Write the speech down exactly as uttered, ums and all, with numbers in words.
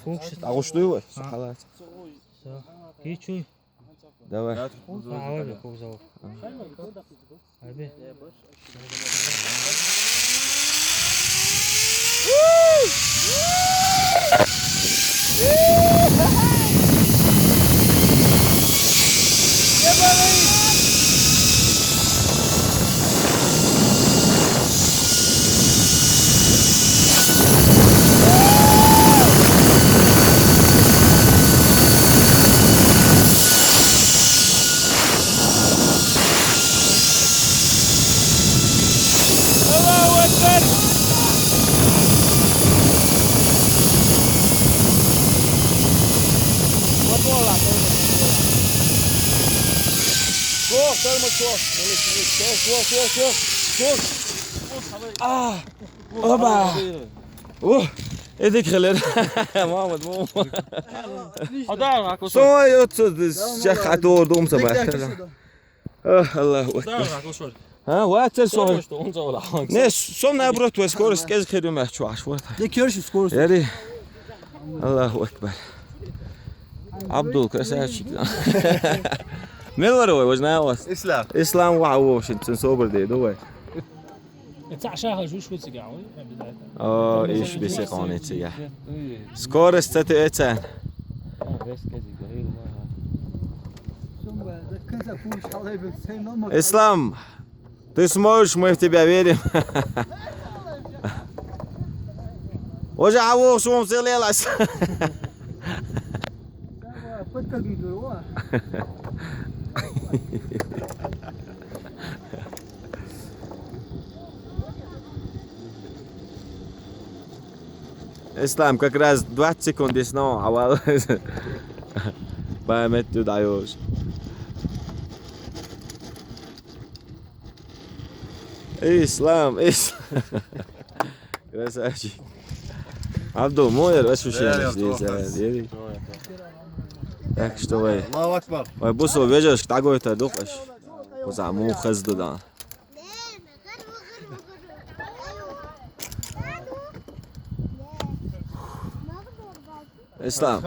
Фокус. А гуш дуй вай? А. Халат. Всё. Кичуй. Давай. Давай, кузов. Айби. Аллаху акбар! Шо, сарма шо. Шо, шо, шо, шо, шо. А, оба. О, эдик хелер. Мамад, мама. Адар, акусо. Сой отсо дис, жах атор дом саба. Аллаху акбар. Адар, акусо. Ҳа, ва чер сой. Не, сом наоборот, ва скорость кез херю мя чуаш, вот. Де кёрш скорость. Яри. Аллаху акбар. Абдул, красавчик. Мел вар вай, вай, знаю вас. Ислам. Ислам ва, в общем, цен собр де, давай. Эца шаха жуш хуцига, ой, обязательно. О, иш бесе қонецига. Скорость цати эцен. Ислам, ты сможешь, мы в тебя верим. Уже авух шум силелас. Ислам, как раз двадцать секунд и снова авал. Память туда уж. Ислам, Ислам. Красавчик. Абдул, моер, вас уши. Так что вай. Аллаху акбар. Вай, бусо вежаш, такой-то духаш. Куза му хазду да. Ислам.